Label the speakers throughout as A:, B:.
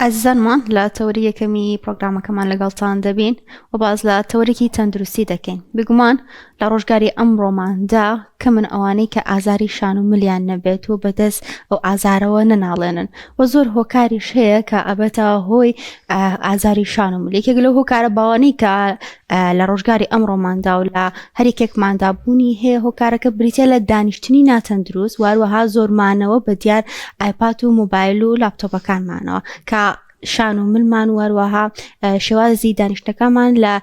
A: ئازیزانمان لە تەوەری یەکەمی پرۆگرامەکەمان لەگەڵتان دەبین و باس لە تەوەرێکی تەندروستی دەکەین بێگومان لە ڕۆژگاری ئەمڕۆماندا کەمن ئەوانەی کە ئازاری شان و ملیان نەبێت و بەدەست ئەو ئازارەوە نەناڵێنن و زۆر هۆکاریش هەیە کە ئەبێتە هۆی ئازاری شان و مل یەکێک لەو هۆکارە باوانەی کە لە ڕۆژگاری ئەمڕۆماندا و لە هەریەکێکماندا بوونی هەیە هۆکارەکە بریتە لە دانیشتنی ناتەندروست واروەها زۆرمانەوە بە دیار ئایپات و مۆبایل و لاپتۆپەکانمانەوە کە شان و ملمان و هەروەها شێوازی دانیشتەکەمان لە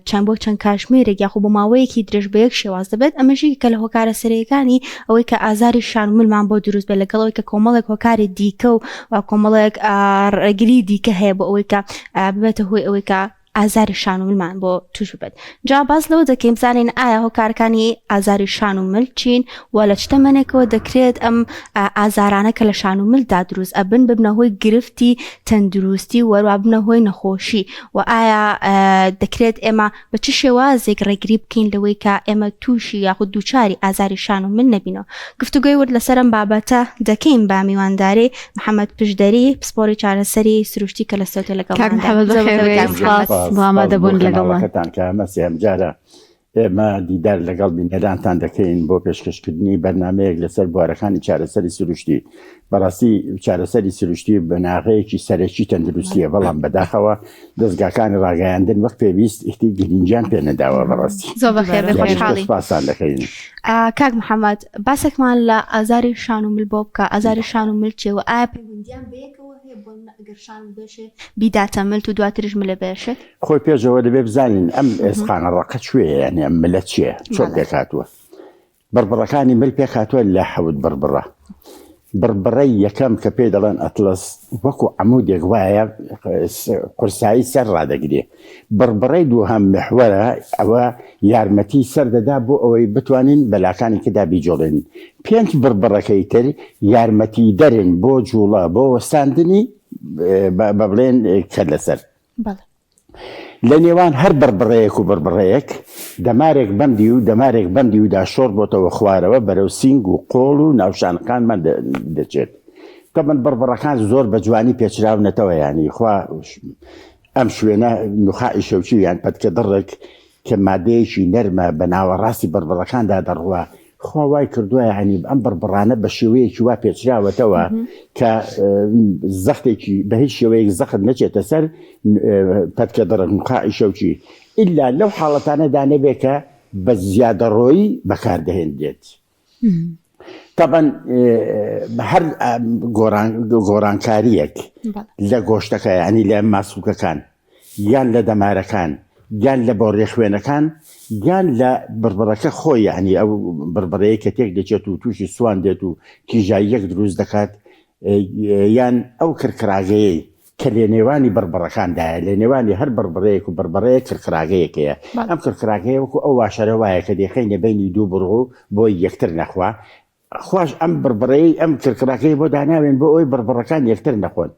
A: چەند بۆ چەند کاژمێرێک یاخۆ بۆ ماوەیەکی درێژ بە یەک شێواز دەبێت ئەمەشی کە لە هۆکارە سەرەکانی ئەوەی کە ئازاری شان و ملمان بۆ دروست بێت لەگەڵ ئەوەی کە کۆمەڵێک هۆکاری دیکە و کۆمەڵێک ڕێگری دیکە هەیە بۆ ئەوەی کە ببێتە هۆی ئەوەی کە ئازاری شان و ملمان بۆ توش ببێت جا باس لەوە دەکەین بزانین ئایا هۆکارەکانی ئازاری شان و مل چین و لە چ تەمەنێکەوە دەکرێت ئەم ئازارانە کە لە شان و ملدا دروست ئەبن ببنە هۆی گرفتی تەندروستی و وەروا ببنە هۆی نەخۆشی و ئایا دەکرێت ئێمە بە چ شێوازێک ڕێگری بکەین لەوەی کە ئێمە تووشی یاخود دووچاری ئازاری شان و مل نەبینەوە گفتوگۆی ورد لەسەر ئەم بابەتە دەکەین بە میوانداری محەممەد پشدەری پسپۆری چارەسەری سروشتی کە لە سۆتە لەگەڵ
B: کاک محەممەد بەخێر بێی. سپاس بۆ ئامادەبوون لەگەڵمان.
C: کەناڵەکەتان کە ئەمە سێهەم جارە ئێمە دیدار لەگەڵ بینەرانتان دەکەین بۆ پێشکەشکردنی بەرنامەیەک لەسەر بوارەکانی چارەسەری سروشتی. بەڕاستی چارەسەری سروشتی بناغەیەکی سەرەکی تەندروستیە بەڵام بەداخەوە دەزگاکانی ڕاگەیاندن وەک پێویست ئیهتی گرنگیان پێ نەداوە بەڕاستی.
A: زۆر بەخێر بێی، خۆشحاڵین.
C: سپاستان دەکەین.
A: کاک محەممەد باسێکمان لە ئازاری شان و مل بۆ بکە ئازاری شان و مل چیە و ئایا پەیوەندیان بەیەکەوە هەیە بۆ نمونە ئەگەر شان بێشێ بیداتە ملت و دواتریش ملە بێشێت؟
C: خۆی پێشەوە دەبێ بزانین ئەم ئێسقانە ڕەقە کوێیە یانی ئەم ملە چیە چۆن پێکهاتووە بڕبڕەکانی مل پێکهاتووە لە حەوت بڕبڕە. بڕبڕەی یەکەم کە پێی دەڵێن ئەتڵەس وەکو عەمودێک وایە قورسایی سەر ڕادەگرێ. بڕبڕەی دووهەم محوەرە ئەوە یارمەتی سەر دەدا بۆ ئەوەی بتوانین بەلاکانی کەدا بیجوڵێنین. پێنج بڕبڕەکەی تر یارمەتیدەرن بۆ جوڵە بۆ وەستاندنی بە بڵێن کەللەسەر.
A: بەڵێ.
C: لە نێوان هەر بڕبڕەیەک و بڕبڕەیەک دەمارێک بەم دیو و دەمارێک بەم دیودا شۆڕ بۆتەوە خوارەوە بەرەو سینگ و قۆڵ و ناوشانەکانمان دەچێت. تەبەن بڕبڕەکان زۆر بە جوانی پێچراونەتەوە یانی خوا ئەم شوێنە نوخاعی شەوکی یان پەتکە دڕک کە مادەیەکی نەرمە بە ناوەڕاستی بڕبڕەکاندا دەڕوا خوا وای کردووە یعنی ئەم بڕبڕانە بە شێوەیەکی وا پێچراوەتەوە کە زەختێکی بە هیچ شێوەیەک زەخت نەچێتە سەر پەتکە دڕک نوخاعی شەوکی ئیلا لەو حاڵەتانەدا نەبێت کە بە زیادەڕۆیی بەکاردەهێنرێت. تەبەن هەر گۆڕانکارییەک لە گۆشتەکە ینی لە ماسوولکەکان یان لە دەمارەکان یان لە بۆڕیە خوێنەکان یان لە بڕبڕەکە خۆی یعنی ئەو بڕبڕەیە کە تێک دەچێت و تووشی سوان دێت و تیژاییەک دروست دەکات یان ئەو کرکراگەیەی کە لە نێوانی بڕبڕەکاندایە لە نێوانی هەر بڕبڕەیەک و بڕبڕەیەک کرکراگەیەک هەیە ئەم کرکراگەیە وەکو ئەو واشەرە وایە کە دەیخەینە بەینی دوو بڕغ و بۆی یەکتر نەخوا خواش ئەم بڕبڕەی ئەم کرکڕاکەی بۆ داناوێن بۆ ئەوەی بڕبڕەکان یەکتر نەخۆن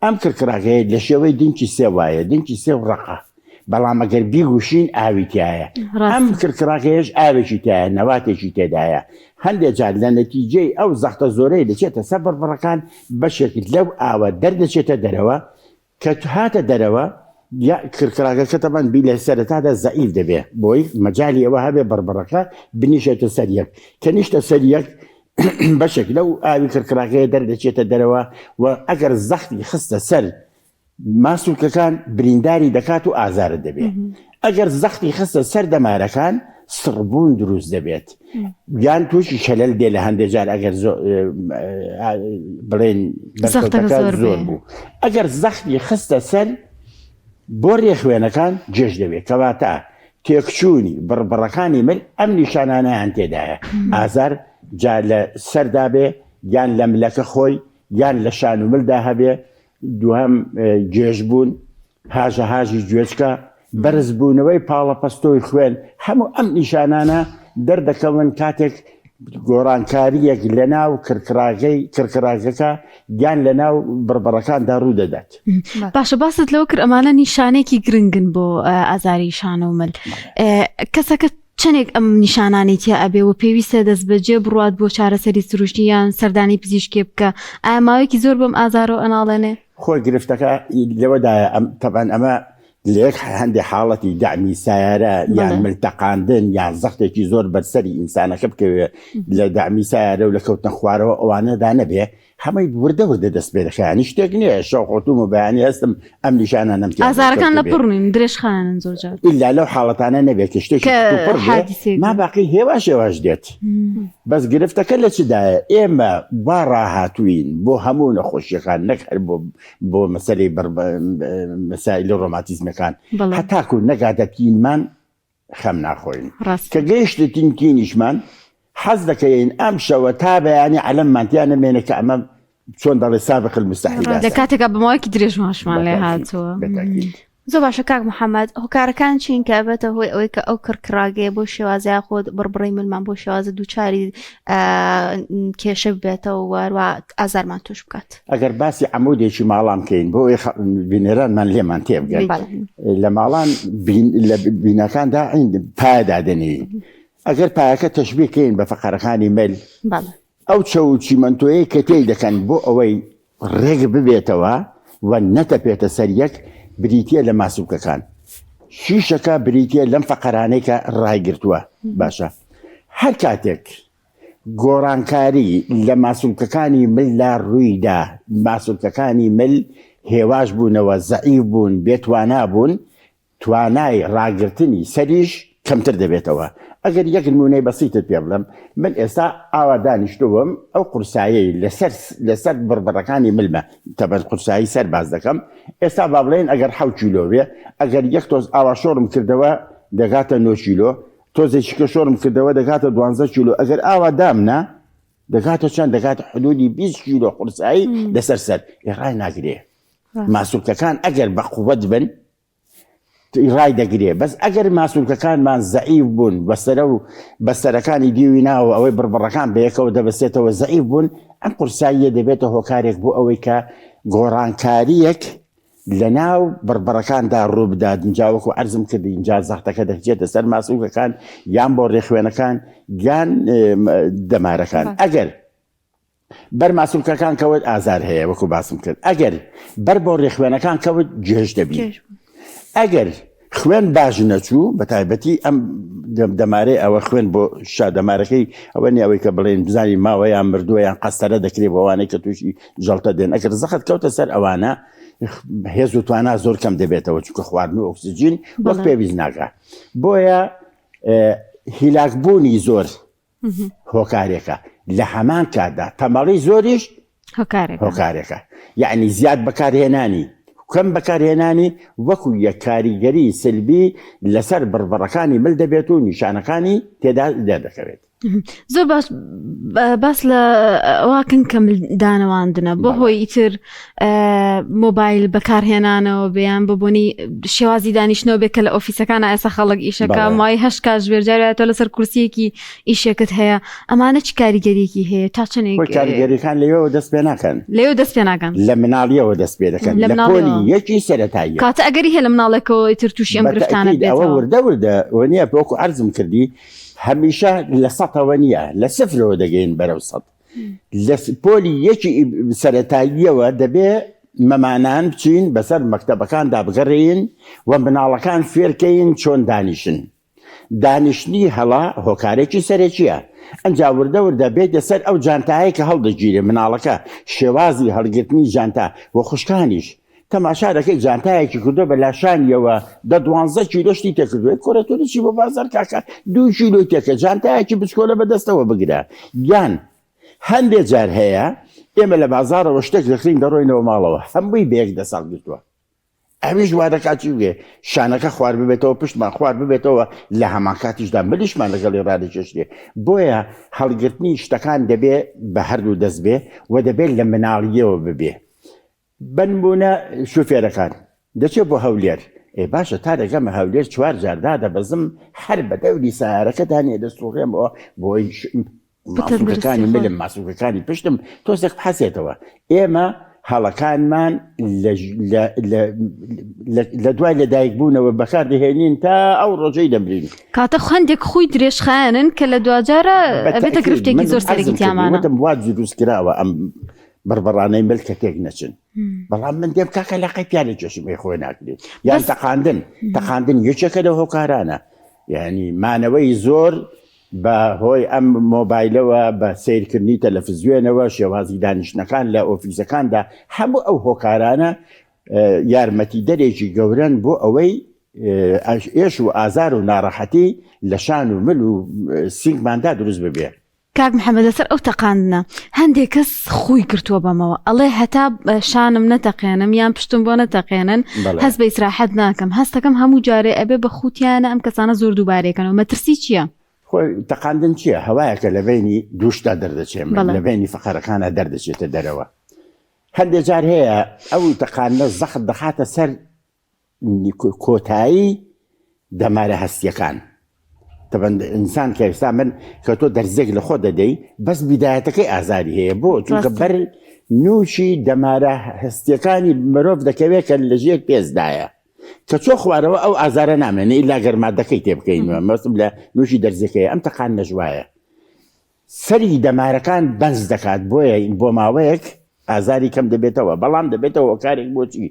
C: ئەم کرکڕاکەیە لە شێوەی دنکی سێو وایە دنکی سێو ڕەقە بەڵام ئەگەر بیگوشین ئاوی تایە ئەم کرکڕاکەیەش ئاوێکی تایە نەواتێکی تێدایە هەندێک جار لە نەتیجەی ئەو زەختە زۆرەی دەچێتە سەر بڕبڕەکان بەشێک لەو ئاوە دەردەچێتە دەرەوە کە هاتە دەرەوە یا کرکڕاکەکە تەبعەن بی لە سەرەتادا زەعیف دەبێ بۆی مەجالی ئەوە هەبێ بڕبڕەکە بنیشێتە سەر یەک کە نیشتە سەر یەک بەشێک لەو ئاوی کرکڕاکەیە دەردەچێتە دەرەوە و ئەگەر زەختی خستە سەر ماسولکەکان برینداری دەکات و ئازارت دەبێ ئەگەر زەختی خستە سەر دەمارەکان سڕبوون دروست دەبێت یان تووشی شەلەل دێ لە هەندێک جار ئەگەر بڵێن زۆر بوو ئەگەر زەختی خستە سەر بۆ رێخوێنەکان جێژ دەبێت کەواتە تێکچوونی بڕبڕەکانی مل ئەم نیشانانیان تێدایە ئازار جا لە سەردا بێ یان لە ملەکە خۆی یان لە شان و ملدا هەبێ دووهەم گێژبوون هاژەهاژی گوێچکە، بەرزبوونەوەی پاڵەپەستۆی خوێن، هەموو ئەم نیشانانە دەردەکەون کاتێک گۆڕانکارییەک لەناو کرکڕاگەی کرکڕاگەکە یان لەناو بڕبڕەکاندا ڕوودەدات.
B: باشە باست لەوە کرد ئەمانە نیشانێکی گرنگن بۆ ئازاری شانە و مل کەسەکە چەندێک ئەم نیشانانەی تیا ئەبێ و پێویستە دەست بەجێ بڕوات بۆ چارەسەری سروشتی یان سەردانی پزیشکێ بکە ئایا ماوەیەکی زۆر بەم ئازارەوە ئەناڵێنێ؟
C: خۆی گرفتەکە لەوەدایە ئەم تەبعەن ئەمە لە یەک هەندێک حاڵەتی دەعمی سایارە یان مل تەقاندن یان زەختێکی زۆر بەرسەری ئینسانەکە بکەوێ لە دەعمی سایارە و لە کەوتنە خوارەوە ئەوانەدا نەبێ هەمووی وردە وردە دەست پێ دەکا یانی شتێک نییە شەو خەوتوم و بەیانی هەستم ئەم نیشانانەم تیا
B: ئازارەکان لە
C: دەرکەوتبێ.
B: پڕ نین درێژخایەنن زۆر جار
C: ئیلا لەو حاڵەتانە نەبێت کە شتێکی
B: کە
C: کتوپڕ بێ
B: حادیسێک
C: ما
B: بێ.
C: باقی هێواش هێواش دێت بەس گرفتەکە لە چدایە ئێمە وا ڕاهاتووین بۆ هەموو نەخۆشیەکان نەک هەر بۆ بۆ مەسەلەی بڕ مەسایلی ڕۆماتیزمەکان
B: بەڵێ.
C: هەتاکو نەگاتە تینمان خەم ناخۆین
B: ڕاستە.
C: کە گەیشتە تین تینیشمان حەز دەکەین ئەم شەوە تا بەیانی عەلەممان تیا نەمێنێ کە ئەمە چۆن دەڵێ سابق المستحیلاتە.
B: لە کاتێکا بە ماوەیەکی درێژ ماشمان لێ
C: بەتاکید
B: هاتووە.
C: بەتاکید.
A: زۆر باشە کاک محەممەد هۆکارەکان چین کە ئەبێتە هۆی ئەوەی کە ئەو کڕکڕاگەیە بۆ شێوازە یاخود بڕبڕەی ملمان بۆ شێوازە دووچاری کێشە ببێتەوە و هەروا ئازارمان توش بکات.
C: ئەگەر باسی عەمودێکی ماڵان بکەین بۆ ئەوەی بینەرانمان لێمان تێبگەن لە ماڵان لە بیناکاندا پایە دادەنێین ئەگەر پایەکە تەشبیه کەین بە فەقەرەکانی مل ئەو چەو و چیمەنتۆیەی کە تێی دەکەن بۆ ئەوەی ڕێک ببێتەوە و نەتەپێتە سەر یەک بریتییە لە ماسولکەکان. شیشەکە بریتییە لەم فەقەرانەی کە ڕایگرتووە. باشە هەر کاتێک گۆڕانکاری لە ماسولکەکانی ملدا ڕوویدا، ماسولکەکانی مل هێواش بوونەوە، زەعیف بوون، بێتوانا بوون، توانای ڕاگرتنی سەریش کەمتر دەبێتەوە. ئەگەر یەک نموونەی بەسیتت پێ بڵێم، من ئێستا ئاوا دانیشتووم، ئەو قورسایەی لەسەر لەسەر بڕبڕەکانی ملمە، تەبەن قورسایی سەر باس دەکەم، ئێستا با بڵێین ئەگەر حەوت کیلۆ بێ، ئەگەر یەک تۆز ئاوا شۆڕم کردەوە دەگاتە نۆ کیلۆ، تۆزێکی کە شۆڕم کردەوە دەگاتە دوانزە کیلۆ، ئەگەر ئاوا دامنا دەگاتە چەند؟ دەگاتە حدودی 20 کیلۆ قورسایی لەسەر سەر. ئێ ڕای ناگرێ. ماسولکەکان ئەگەر بە قوت بن ڕای دەگرێ بەس ئەگەر ماسولکەکانمان زەعیف بوون بەسەرە و بەسەرەکانی دیوی ناوە ئەوەی بڕبڕەکان بەیەکەوە دەبەسێتەوە زەعیف بوون ئەم قورساییە دەبێتە هۆکارێک بۆ ئەوەی کە گۆڕانکاریەک لە ناو بڕبڕەکاندا ڕووبدات اینجا وەکو عەرزم کرد اینجا زەختەکە دەچێتە سەر ماسولکەکان یان بۆ ڕێخوێنەکان یان دەمارەکان ئەگەر بەر ماسولکەکان کەوت ئازار هەیە وەکو باسم کرد ئەگەر بەر بۆ ڕێخوێنەکان کەوت جێژ دەبی ئەگەر خوێن باش نەچوو بە تایبەتی ئەم دەمارەی ئەوە خوێن بۆ شادەمارەکەی ئەوە نیە ئەوەی کە بڵێن بزانین ماوە یان مردووە یان قەستەرە دەکرێت بۆ ئەوانەی کە تووشی جەڵتە دێن ئەگەر زەخت کەوتە سەر ئەوانە هێز و توانا زۆر کەم دەبێتەوە چونکە خواردن و ئۆکسجین وەک پێویست ناگا بۆیە هیلاکبوونی زۆر هۆکارێکە لە هەمان کاتدا تەمەڵی زۆریش هۆکارێکە یعنی زیاد بەکارهێنانی کەم بەکارهێنانی وەکو یەک کاریگەری سلبی لەسەر بڕبڕەکانی مل دەبێت و نیشانەکانی تێدا دەردەکەوێت.
B: زۆر باش باس لە ئەوواکەن کە دانەواندنە بۆ هۆی ئیتر مۆبایل بەکارهێنانەوە بێیان بە بۆنی شێوازی دانیشتنەوە بێ کە لە ئۆفیسەکان ئێستا خەڵک ئیشەکە مای هەشت کاتژمێر جارێ تۆ لەسەر کورسیەکی ئیشێکت هەیە ئەمانە چ کاریگەریەکی هەیە تا چەندێک
C: کاریگەریەکان لەوێوە دەست پێ ناکەن
B: لەوێ دەست پێ ناکەن
C: لە مناڵیەوە دەست پێ دەکەن لە پۆلی یەکی سەرەتایی
B: کاتە ئەگەری هەیە لە مناڵێکەوە ئیتر تووشی ئەم گرفتانە
C: بێتەوە وردە وردە وەنیە وەکو عەرزم کردی هەمیشە لە سەتەوە نییە لە سفرەوە دەگەین بەرەو سەد لە پۆلی یەکی سەرەتاییەوە دەبێ مەمانان بچین بەسەر مەکتەبەکاندا بگەڕێین و مناڵەکان فێرکەین چۆن دانیشن. دانیشتنی هەڵە هۆکارێکی سەرەکییە. ئەنجا وردە وردە بێیتە سەر ئەو جانتایەی کە هەڵدەگیرێ مناڵەکە شێوازی هەڵگرتنی جانتا و خوشکانیش تەماشا دەکەی جانتایەکی کردووە بە لاشانیەوە دە دوانزە کیلۆ شتی تێکردووە کورە تۆ دەچی بۆ بازاڕ کاکە دوو کیلۆی تێکە جانتایەکی بچکۆلە بەدەستەوە بگرە یان هەندێ جار هەیە ئێمە لە بازاڕەوە شتێک دەکڕین دەڕۆینەوە ماڵەوە هەمووی بە یەک دەست هەڵگرتووە ئەویش وا دەکات چی بێ شانەکە خوار ببێتەوە پشتمان خوار ببێتەوە لە هەمان کاتیشدا ملیشمان لەگەڵی ڕادەکێشرێ بۆیە هەڵگرتنی شتەکان دەبێ بە هەردوو دەست بێ و دەبێت لە مناڵیەوە ببێ بەنمونە شوفێرەکان دەچێت بۆ هەولێر ئێ باشە تا دەگەمە هەولێر چوار جار دادەبەزم هەر بە دەوری سەیارەکەدا نیە دەسوڕێمەوە بۆی ماسولکەکانی ملم ماسولکەکانی پشتم تۆزێک بحەسێتەوە ئێمە هەڵەکانمان لە دوای لەدایک بوونەوە بەکار دەهێنین تا ئەو ڕۆژەی دەمرین.
B: کاتە هەندێک خووی درێژخایەنن کە لە دواجارە ئەبێتە گرفتێکی زۆر سەرەکی تیامانە.
C: وتم وا دروست کراوە ئەم. بڕبڕانەی مل کە تێک نەچن بەڵام من دێم کاکە لەقەی پیانە کێشم ئەی خۆی ناکرێت یان تەقاندن تەقاندن یەکێکە لە هۆکارانە یعنی مانەوەی زۆر بە هۆی ئەم مۆبایلەوە بە سیرکردنی تەلەفزیۆنەوە شێوازی دانیشتنەکان لە ئۆفیسەکاندا هەموو ئەو هۆکارانە یارمەتی دەرێکی گەورەن بۆ ئەوەی ئێش و ئازار و ناڕەحەتی لە شان و مل و سینگماندا دروست ببێ.
B: کاک محمد لەسەر ئەو تەقاندنە هەندێک کەس خوی گرتووە بەمەوە ئەڵێ هەتا شانم نەتەقێنم یان پشتم بۆ نەتەقێنن هەست بە ئیسراحەت ناکەم هەستەکەم هەموو جارێ ئەبێ بە خوتیانە ئەم کەسانە زۆر دووبارەکەنەوە مەترسی چییە؟
C: خۆی تەقاندن چییە؟ هەوایەکە لە بینی دووشتا دەردەچێت لە بینی فقەرەکانە دەردەچێتە دەرەوە هەندێک جار هەیە ئەو تەقاندنە زەخت دەخاتە سەر کۆتایی دەمارە هەستیەکان تەبەن ئینسان کە ئێستا من کە تۆ دەرزێک لە خۆ دەدەی بەس بیدایەتەکەی ئازاری هەیە بۆ چونکە بەر نووشی دەمارە هەستیەکانی مرۆڤ دەکەوێت کە لە ژێر پێستدایە کە چۆ خوارەوە ئەو ئازارە نامێنێ ئیلا گەر مادەکەی تێ بکەینەوە مەسم لە نووشی دەرزەکەی ئەم تەقان نەژوایە سەری دەمارەکان بەنز دەکات بۆیە بۆ ماوەیەک ئازاری کەم دەبێتەوە بەڵام دەبێتەوە هۆکارێک بۆچی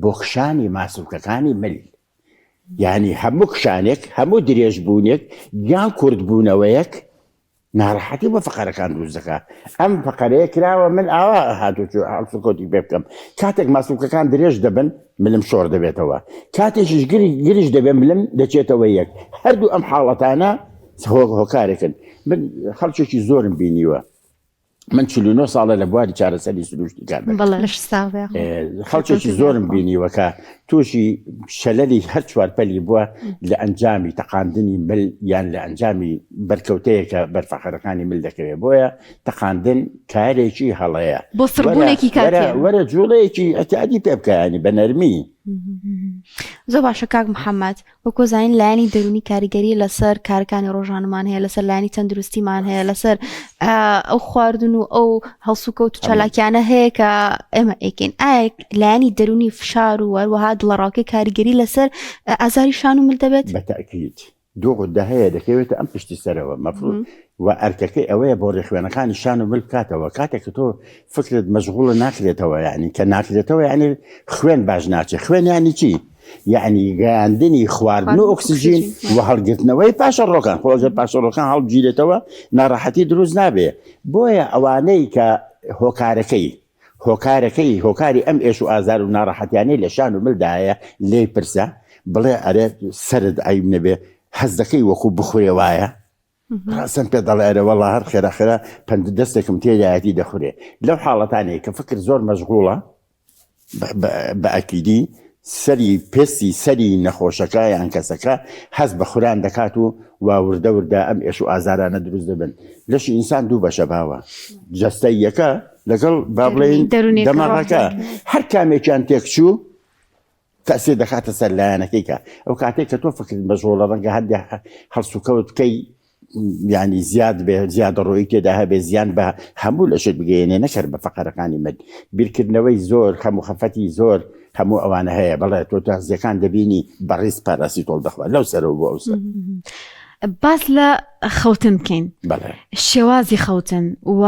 C: بۆ کشانی ماسولکەکانی مل یعنی هەموو کشانێک هەموو درێژبوونێک یان کورتبوونەوەیەک ناڕەحەتی بۆ فقەرەکان دروست دەکات ئەم فقەرەیە کراوە من ئاوا هاتوچۆ هەڵسوکەوتی پێ بکەم کاتێک ماسولکەکان درێژ دەبن ملم شۆڕ دەبێتەوە کاتێکیش گرژ دەبێت ملم دەچێتەوە یەک هەردوو ئەم حاڵەتانە هۆکارێکن من خەڵکێکی زۆرم بینیوە من 49 ساڵە لە بواری چارەسەری سروشتی کار خەڵکێکی زۆرم بینیوە کە تووشی شەلەلی هەر چوارپەلی بووە لە ئەنجامی تەقاندنی مل یان لە ئەنجامی بەرکەوتەیەکە بەرفەقەرەکانی مل دەکەوێت بۆیە تەقاندن کارێکی هەڵەیە
B: بۆ سڕبوونێکی کاتیە
C: وەرە جوڵەیەکی ئەتیادی پێ بکەیانی بە نەرمی.
A: زۆر باشە کاک محەممەد وەکو زانین لایەنی دەروونی کاریگەری لەسەر کارەکانی ڕۆژانەمان هەیە لەسەر لایەنی تەندروستیمان هەیە لەسەر ئەو خواردن و ئەو هەڵسوکەوت و چالاکیانە هەیە کە ئێمە ئەیکەین ئایا لایەنی دەروونی فشار و هەروەها دڵەڕاوکێ کاریگەری لەسەر ئازاری شان و مل دەبێت؟
C: بە تەئکید. دوو غودە هەیە دەکەوێتە ئەم پشتی سەرەوە مەفروض و ئەرکەکەی ئەوەیە بۆ ڕێخوێنەکانی شان و مل بکاتەوە کاتێک کە تۆ فکرت مەشغوڵە ناکرێتەوە یعنی کە ناکرێتەوە یعنی خوێن باش ناچێت خوێن یعنی چی یعنی گەیاندنی خواردن و ئۆکسجین و هەڵگرتنەوەی پاشەڕۆکان خۆ ئەگەر پاشەڕۆکان هەڵبگیرێتەوە ناڕەحەتی دروست نابێ بۆیە ئەوانەی کە هۆکارەکەی هۆکارەکەی هۆکاری ئەم ئێش و ئازار و ناڕەحەتیانەی لە شان و ملدا هەیە لێی پرسە بڵێ ئەرێ سەرت عەیب نەبێ حەز دەکەی وەکو بخورێ وایە ڕاستم پێ دەڵێ ئەرێ وەڵا هەر خێرا خێرا پەند دەستێکم تێدایەتی دەخورێ لەو حاڵەتانەی کە فکر زۆر مەشغوڵە بە ئەکیدی سەری پێستی سەری نەخۆشەکە یان کەسەکە هەست بە خوران دەکات و و وردە وردە ئەم ئێش و ئازارانە دروست دەبن. لەشی ئینسان دوو بەشە باوە، جەستەییەکە لەگەڵ با بڵێین دەماغەکە، هەر کامێکیان تێکچوو تەئسیر دەخاتە سەر لایەنەکەی کە ئەو کاتێک کە تۆ فکرت مەشغوڵە ڕەنگە هەندێک هەڵسوکەوت بکەی یانی زیاد بێ زیادەڕۆیی تێدا هەبێ زیان بە هەموو لەشت بگەیەنێ نەکەر بە فەقەرەکانی من بیرکردنەوەی زۆر خەم و خەفەتی زۆر هەموو ئەوانە هەیە بەڵێ تۆ تازیەکان دەبینی بەڕیز پاراسیتۆڵ دەخوا لەو سەرەوە بۆ ئەو سەر.
B: باس لە خەوتن بکەین
C: بەڵێ.
B: شێوازی خەوتن و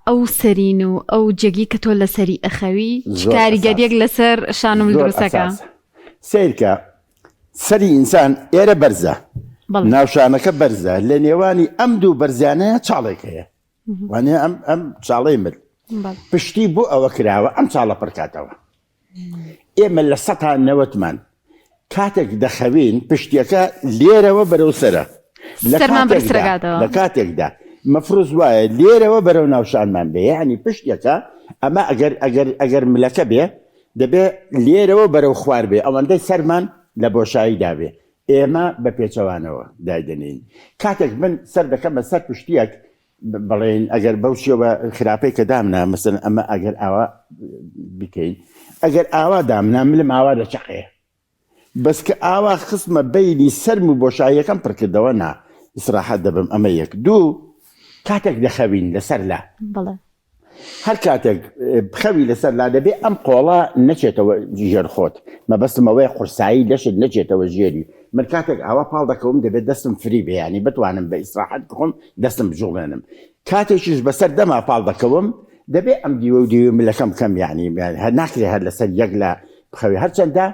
B: ئەو سەرین و ئەو جێگەی کە تۆ لەسەری ئەخەوی چ
C: زۆر
B: کاریگەریەک
C: ئەساسە.
B: لەسەر شان و مل
C: زۆر
B: دروستەکا؟
C: ئەساسە سەیرکە سەری ئینسان ئێرە بەرزە ناوشانەکە بەرزە لە نێوانی ئەم دوو بەرزیانەیە چاڵێک هەیە وانە ئەم ئەم چاڵەی مل پشتی بۆ ئەوە کراوە ئەم چاڵە پڕکاتەوە ئێمە لە سەتا نەوەتمان کاتێک دەخەوین پشتیەکە لێرەوە بەرەو سەرە لە کاتێکدا مەفروز وایە لێرەوە بەرەو ناوشانمان بێ یعنی پشتەکە ئەمە ئەگەر ئەگەر ئەگەر ملەکە بێ دەبێ لێرەوە بەرەو خوار بێ ئەوەندەی سەرمان لە بۆشاییدا بێ، ئێمە بە پێچەوانەوە دایدەنێین. کاتێک من سەر دەکەمە سەر پشتییەک، بڵێین ئەگەر بەو شێوە خراپەی کە دامنا، مەسەلەن ئەمە ئەگەر ئاوا بیکەین، ئەگەر ئاوا دامنا ملم ئاوا دەچەقێ. بەس کە ئاوا خستمە بەینی سەرم و بۆشاییەکەم پڕ کردەوە نا ئیسراحەت دەبم ئەمە یەک دوو کاتێک دەخەوین لەسەر لا
A: بەڵێ
C: هەر کاتێک بخەوی لەسەر لا دەبێ ئەم قۆڵە نەچێتەوە ژێر خۆت مەبەستم ئەوەیە قورسایی لەشت نەچێتەوە ژێری من کاتێک ئاوا پاڵ دەکەوم دەبێت دەستم فری بێ یانی بتوانم بە ئیسراحەت بخۆم دەستم بجوڵێنم کاتێکیش بەسەر دەما پاڵ دەکەوم. دەبێ ئەم دیوە و دیوی ملەکەم بکەم یعنی هەر ناکرێ هەر لەسەر یەک لە بخەوێ هەرچەندە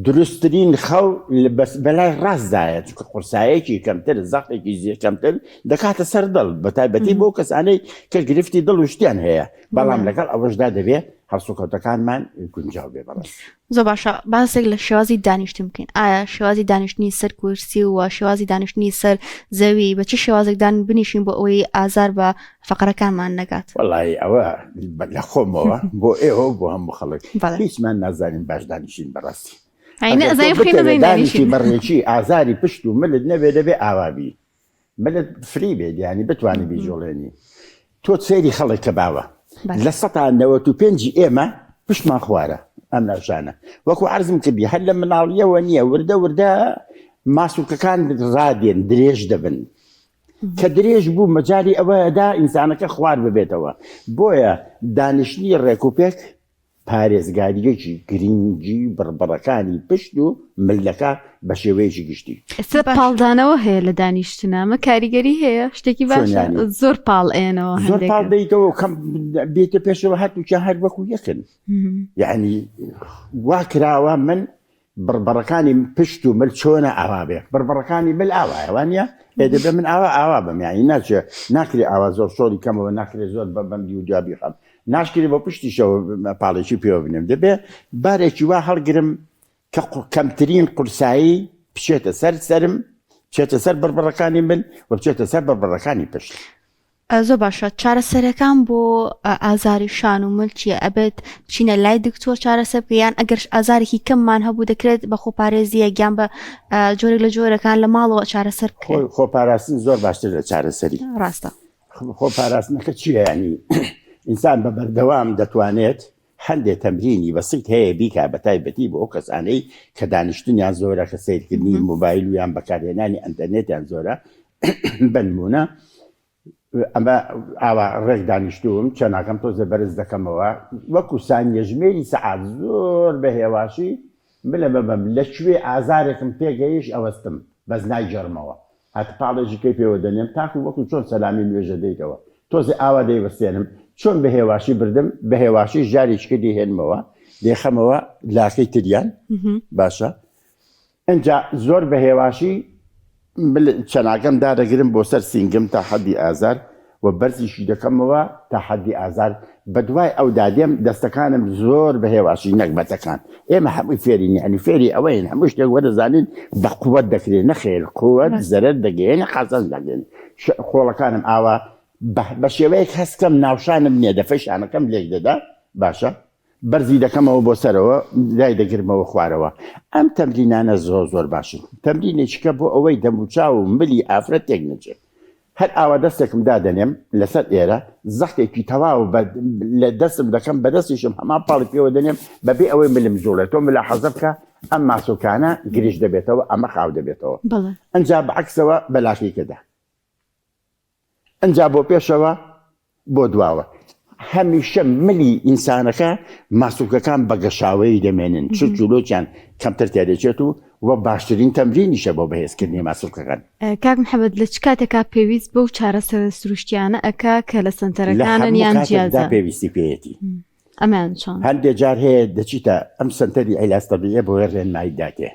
C: دروستترین خەو بەلای ڕاستدایە چونکە قورسایەکی کەمتر زەختێکی زیێ کەمتر دەکاتە سەر دڵ بەتایبەتی بۆ کەسانەی کە گرفتی دڵ و شتیان هەیە بەڵام لەگەڵ ئەوەشدا دەبێ هەڵسوکەوتەکانمان گونجاو بێ بەڕێز.
A: زۆر باشە باسێک لە شێوازی دانیشتن بکەین ئایا شێوازی دانیشتنی سەر کورسی و شێوازی دانیشتنی سەر زەوی بە چ شێوازێکدان بنیشین بۆ ئەوەی ئازار بە فەقەرەکانمان نەگات؟
C: وەڵایی ئەوە لە خۆمەوە بۆ ئێوە و بۆ هەموو خەڵک هیچمان نازانین باش دانیشین بەڕاستی دانیشی بەڕێکی ئازاری پشت و ملت نەبێ دەبێ ئاوابی ملت فری بێت ینی بتوانانی بیجوڵێنی تۆ سەیری خەڵک کە باوە لە سەتا 95 ئێمە پشتمان خوارە ئەم ناوچانە وەکو عرضم کردی هەر لە مناڵیەوە نییە وردە وردە ماسوولکەکان ڕادێن درێژ دەبن کە درێژ بوو مەجالی ئەوە دا ئینسانەکە خوار ببێتەوە بۆیە دانیشتنی ڕێکوپێک پارێزگارییەکی گرینگی بڕبڕەکانی پشت و ملەکە بە شێوەیەکی گشتی.
B: ئێستا پاڵدانەوە هەیە لە دانیشتنا ئەمە کاریگەری هەیە شتێکی باشە زۆر پاڵ ئێنەوە
C: زۆر پاڵ دەیتەوە کەم بێتە پێشەوە هەردووکیان هەر وەکو یەکن یعنی وا کراوە من بڕبڕەکانی پشت و مل چۆنە ئاوا بێ بڕبڕەکانی مل ئاوایە وانە ئێ دەبێ من ئاوا ئاوا بم یانی ناچێ ناکرێ ئاوا زۆر شۆری کەمەوە ناکرێ زۆر بە بەم دیو دوا بیخەم ناشکرێ بۆ پشتیشەوە پاڵێکی پێوە بنێم دەبێ بارێکی وا هەڵگرم کە کەمترین قورسایی بچێتە سەر سەرم بچێتە سەر بڕبڕەکانی مل و بچێتە سەر بڕبڕەکانی پشت.
A: زۆر باشە چارەسەرەکان بۆ ئازاری شان و مل چیە ئەبێت بچینە لای دکتۆر چارەسەر بکە یان ئەگەر ئازارێکی کەممان هەبوو دەکرێت بە خۆپارێزیە گیان بە جۆرێک لە جۆرەکان لە ماڵەوە چارەسەر بکرێت
C: خۆپاراستن زۆر باشتر لە چارەسەری
A: ڕاستە
C: خۆپاراستنەکە چییە ینی ئینسان بە بەردەوام دەتوانێت هەندێک تەمرینی بەسیت هەیە بیکا بە تایبەتی بۆ ئەو کەسانەی کە دانیشتنیان زۆرە کە سیرکردنی مۆبایل و یان بەکارهێنانی ئەتەرنێتیان زۆرە بنمونە ئەمە ئاوا ڕێک دانیشتووم چەناکەم تۆزێ بەرز دەکەمەوە وەکو سانیەژمێری سەعات زۆر بە هێواشی ملە ببەم لە کوێ ئازارێکم پێگەیشت ئەوەستم بەس نایگێڕمەوە هەت پاڵێکی کەی پێوە دەنێم تاکو وەکو چۆن سەلامی نوێژە دەیتەوە تۆزێ ئاوا دەیوەستێنم چۆن بە هێواشی بردم بە هێواشی ژارێکی کە دەیهێنمەوە دەیخەمەوە لاکەی تریان باشە ئینجا زۆر بە هێواشی چەناگەم دادەگرم بۆ سەر سینگم تا حەدی ئازار و بەرزیشی دەکەمەوە تا حەدی ئازار بەدوای ئەودا دێم دەستەکانم زۆر بە هێواشی نەک بەتەکان ئێمە هەمووی فێرین یعنی فێری ئەوەین هەموو شتێک وەدەزانین بە قوت دەکرێت نەخێر قوت زەرەر دەگەیەنێ قازانج ناگەیەنێ قۆڵەکانم ئاوا بە شێوەیەک هەست کەم ناوشانم نییە دەفەی شانەکەم لێک دەدا باشە بەرزی دەکەمەوە بۆ سەرەوە دای دەگرمەوە خوارەوە ئەم تەمرینانە زۆر زۆر باشن تەمرینێکیکە بۆ ئەوەی دەموچاو و ملی ئافرەت تێک نەچێت هەر ئاوا دەستێکم دادەنێم لەسەر ئێرە زەختێکی تەواو لە دەستم دەکەم بە دەستیشم هەمان پاڵی پێوە دەنێم بەبێ ئەوەی ملم جوڵێت تۆ ملاحەزە بکە ئەم ماسوکانە گرژ دەبێتەوە ئەمە خاو دەبێتەوە ئەنجا بەعکسەوە بەلاکەی کەدا ئنجا بۆ پێشەوە بۆ دواوە هەمیشە ملی ئینسانەکە ماسولکەکان بە گەشاوەیی دەمێنن چرچ و لۆچیان کەمتر تێدەچێت و وە باشترین تەمرینیشە بۆ بەهێزکردنی ماسولکەکان.
B: کاک محمد لە چ کاتێکا پێویست بەو چارەسەرە سروشتیانە ئەکا کە لە
C: لە
B: سەنتەرەکانن
C: هەموو
B: یان
C: کاتێکدا
B: جیازە؟
C: پێویستی پێیەتی.
B: ئەمەیان چۆن؟
C: هەندێ جار هەیە دەچیتە ئەم سەنتەری عیلاج تەبیعیە بۆیە ڕێنمایی داتێ.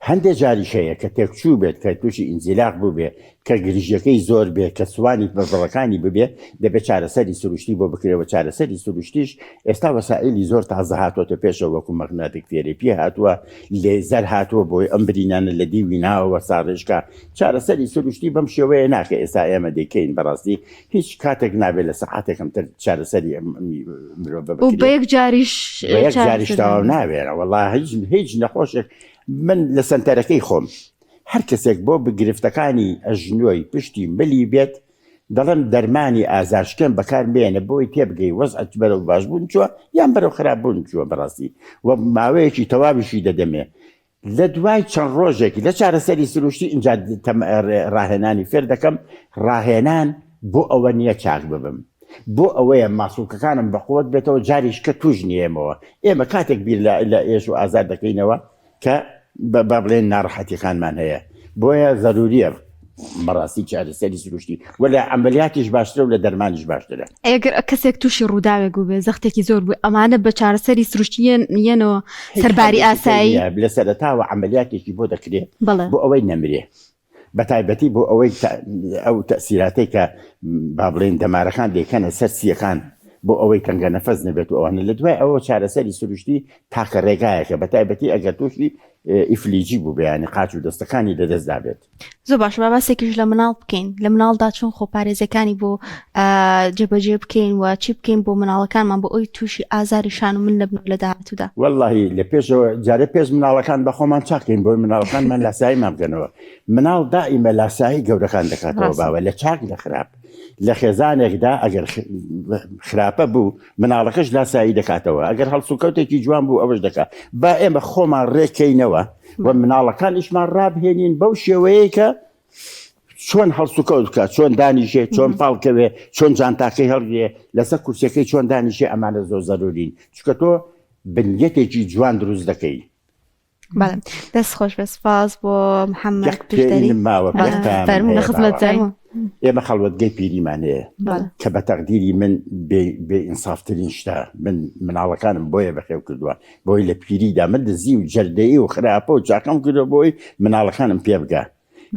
C: هەندێ جاریش هەیە کە تێکچوو بێت، کە تووشی ئینزیلاق بووبێ، کە گرژییەکەی زۆر بێ، کە سوانی بڕبڕەکانی ببێ، دەبێ چارەسەری سروشتی بۆ بکرێ و چارەسەری سروشتیش ئێستا وەسائیلی زۆر تازە هاتۆتە پێشەوە وەکوو magnetic therapy هاتووە، لێزەر هاتووە بۆی ئەم برینانە لە دیوی ناوەوە ساڕێژ کا. چارەسەری سروشتی بەم شێوەیە نا کە ئێستا ئێمە دەیکەین، بەڕاستی هیچ کاتێک نابێ لە سەعاتێک کەمتر چارەسەری ئەم مرۆڤە
B: و
C: بکرێ.
B: بە یەک جاریش
C: بە یەک جاریش
B: چارەسەر
C: تەواو
B: نابێ.
C: نابێ وەڵا هیچ هیچ نەخۆشێک من لە سەنتەرەکەی خۆم هەر کەسێک بۆ گرفتەکانی ئەژنۆی پشتی ملی بێت دەڵێم دەرمانی ئازارشکێن بەکار مێنە بۆی تێبگەی وەزعت بەرەو باشبوون چووە یان بەرەو خراپبوون چووە بەڕاستی و ماوەیەکی تەواویشی دەدەمێ لە دوای چەند ڕۆژێک لە چارەسەری سروشتی ئینجا ڕاهێنانی فێر دەکەم، ڕاهێنان بۆ ئەوە نییە چاک ببم، بۆ ئەوەیە ماسوڵکەکانم بەقوەت بێتەوە جاریش کە توش نیەمەوە، ئێمە کاتێک بیر لە ئێش و ئازار دەکەینەوە کە با بڵێین ناڕەحەتیەکانمان هەیە، بۆیە زەروریە. بەڕاستی چارەسەری سروشتی و لە عەمەلیاتیش باشترە و لە دەرمانیش باشترە.
B: ئەگەر کەسێک تووشی ڕووداوێک بووبێ زەختێکی زۆر بوو ئەمانە بە چارەسەری سروشتی یەنەوە سەرباری ئاسایی؟
C: لە سەرەتاوە عەمەلیاتێکی بۆ دەکرێ بۆ ئەوەی نەمرێ بە تایبەتی بۆ ئەوەی ئەو تەسیراتەی کە با بڵێن دەمارەکان دەیکەنە سەر سیەکان بۆ ئەوەی تەنگە نەفەس نەبێت و ئەوانە لە دوای ئەوە چارەسەری سروشتی تاکە ڕێگایەکە بە تایبەتی ئەگەر تووشی ئیفلیجی بوو بەیانی قاچ و دەستەکانی لەدەستدا بێت.
A: زۆر باشە با باسێکیش لە مناڵ بکەین لە مناڵدا چۆن خۆپارێزەکانی بۆ جێبەجێ بکەین و چی بکەین بۆ مناڵەکانمان بۆ ئەوی تووشی ئازاری شان و من نەبن لە داهاتوودا
C: واللهی لە پێشەوە جارێ پێش مناڵەکان بە خۆمان چاکەین بۆی مناڵەکانمان لاساییمان بکەنەوە مناڵ دائیمە لاسایی گەورەکان دەکاتەوە باوە لە چاک لە خراپ لە خێزانێکدا ئەگەر خراپە بوو مناڵەکەش لاسایی دەکاتەوە ئەگەر هەڵسوکەوتێکی جوان بوو ئەوەش دەکات با ئێمە خۆمان ڕێکەینەوە و مناڵەکانیشمان ڕابهێنین بەو شێوەیە کە چۆن هەڵسوکەوت بکات چۆن دانیشێ چۆن پاڵکەوێ چۆن جانتاکەی هەڵگرێ لەسەر کورسەکەی چۆن دانیشێ ئەمانە زۆر زەرورین چونکە تۆ بنیەتێکی جوان دروست دەکەی
A: بەڵێ دەست خۆش بێ سپاس بۆ محەممەد
C: یەک پشدەری پێینم ماوە
A: بەڵێ،
C: یەک پەیامم
B: فەرموو لە
C: هەیە باوە.
B: خزمەتداین.
C: ئێمە خەڵوەتگەی پیریمان هەیە
A: بەڵێ.
C: کە بە تەقدیری من بێ بێ ئینسافترین شتە من مناڵەکانم بۆیە بەخێو کردووە بۆی لە پیریدا من دزی و جەردەیی و خراپە و چاکەم کردووە بۆی مناڵەکانم پێ بگا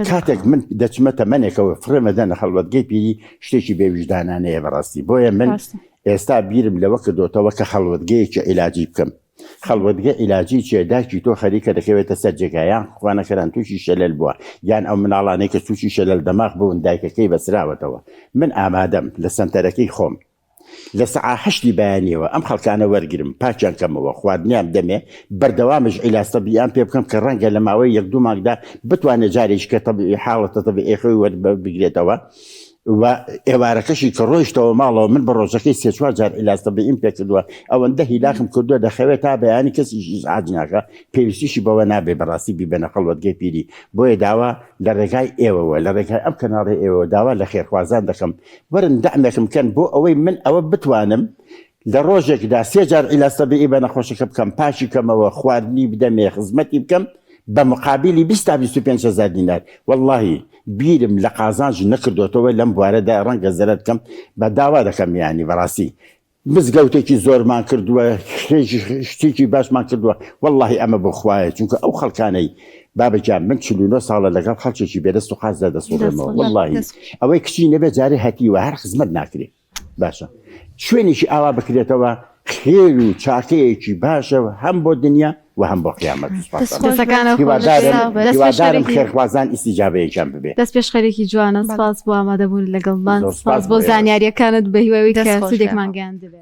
C: کاتێک من دەچمە تەمەنێکەوە فڕێمەدەنە خەڵوەتگەی پیری شتێکی بێ ویژدانانەیە بەڕاستی بۆیە من
A: ڕاستە.
C: ئێستا بیرم لەوە کردۆتەوە کە خەڵوەتگەیەکی عیلاجی بکەم خەڵوەتگە عیلاجی چیە دایکی تۆ خەریکە دەکەوێتە سەر جێگا یان خوانەکەران توشی شەلەل بووە یان ئەو مناڵانەی کە توشی شەلەل دەماغ بوون دایکەکەی بەسراوەتەوە من ئامادەم لە سەنتەرەکەی خۆم لە سەعا هەشتی بەیانیەوە ئەم خەڵکانە وەرگرم پاکیان کەمەوە خواردنیان بدەمێ بەردەوامش عیلاج تەبییان پێ بکەم کە ڕەنگە لە ماوەی یەک دوو مانگدا بتوانێت جارێکی کە تەبیعی حاڵەتە تەبیعی خۆی وەربگرێتەوە و ئێوارەکەشی کە ڕۆیشتەوە ماڵەوە من بە ڕۆژەکەی سێ چوار جار عیلاج تەبیعیم پێ کردووە ئەوەندە هیلاکم کردووە دەخەوێت تا بەیانی کەسیش ئیزعاج ناکا پێویستیشی بەوە نابێ بەڕاستی بیبەنە خەڵوەتگەی پیری بۆیە داوا لە ڕێگای ئێوەوە لە ڕێگای ئەم کەناڵی ئێوەوە داوا لە خێرخوازان دەکەم وەرن دەعمێکم بکەن بۆ ئەوەی من ئەوە بتوانم لە ڕۆژێکدا سێ جار عیلاج تەبیعی بە نەخۆشەکە بکەم، پاکی کەمەوە، خواردنی بدەمێ، خزمەتی بکەم بە مقابیلی 20 تا 25 هەزار دینار. وەڵڵاهی بیرم لە قازانج نەکردۆتەوە لەم بوارەدا ڕەنگە زەرەر بکەم، بە داوا دەکەم یانی بەڕاستی مزگەوتێکی زۆرمان کردووە، شتێکی باشمان کردووە، وەڵڵاهی ئەمە بۆ خوایە، چونکە ئەو خەڵکانەی بابە گیان من 49 ساڵە لەگەڵ خەڵکێکی بێدەست و قاچدا دەسوڕێمەوە، وەڵڵاهی ئەوەی کچی نەبێ جارێ هەتیوە هەر خزمەت ناکرێ. باشە شوێنێکی ئاوا بکرێتەوە خێر و چاکەیەکی باشە هەم بۆ دنیا و هەم بۆ قیامەت هیوادارم خێرخوازان ئیسیجابەیەکیان ببێ
B: دەست پێشخەرێکی جوانە سپاس بۆ ئامادەبوون لەگەڵمان سپاس بۆ زانیاریەکانت بە هیواوی کە سوودێکمان گەیاندبێ.